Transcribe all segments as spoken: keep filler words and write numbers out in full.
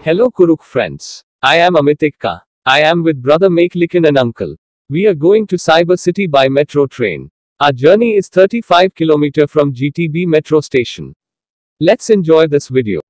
Hello Kurukh friends. I am Amit Ekka. I am with brother Mekhlikin and uncle. We are going to Cyber City by metro train. Our journey is thirty-five kilometer from G T B metro station. Let's enjoy this video.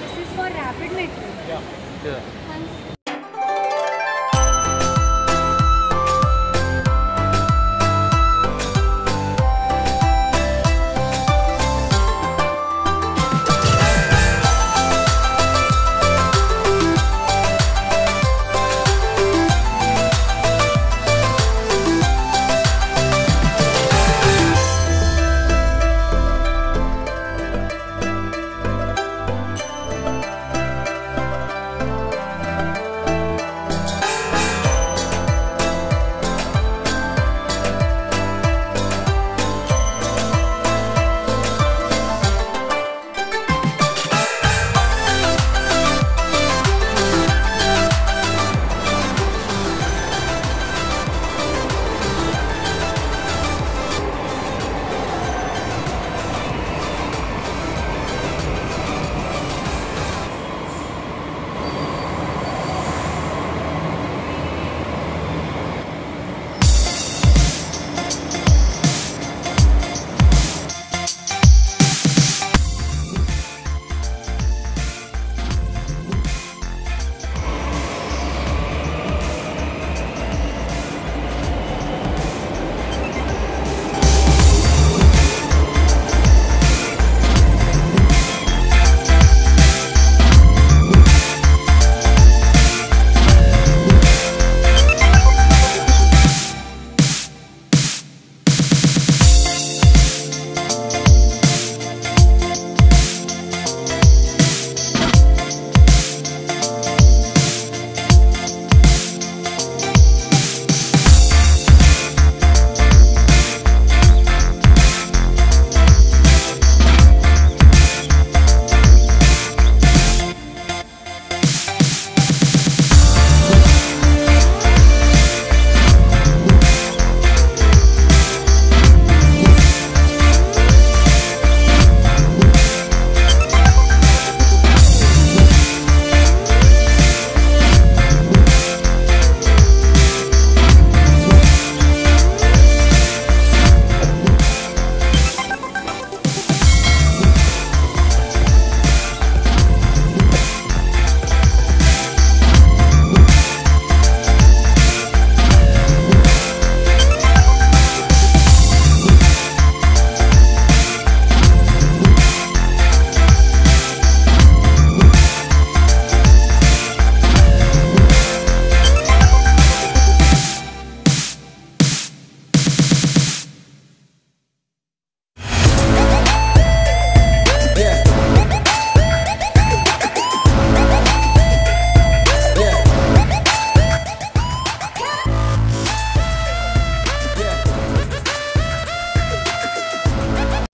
This is for rapid metro. Yeah. Yeah. Thank you.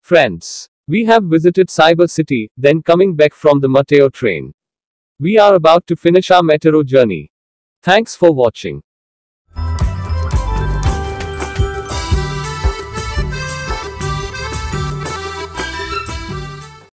Friends, we have visited Cyber City, then coming back from the Mateo train. We are about to finish our metro journey. Thanks for watching.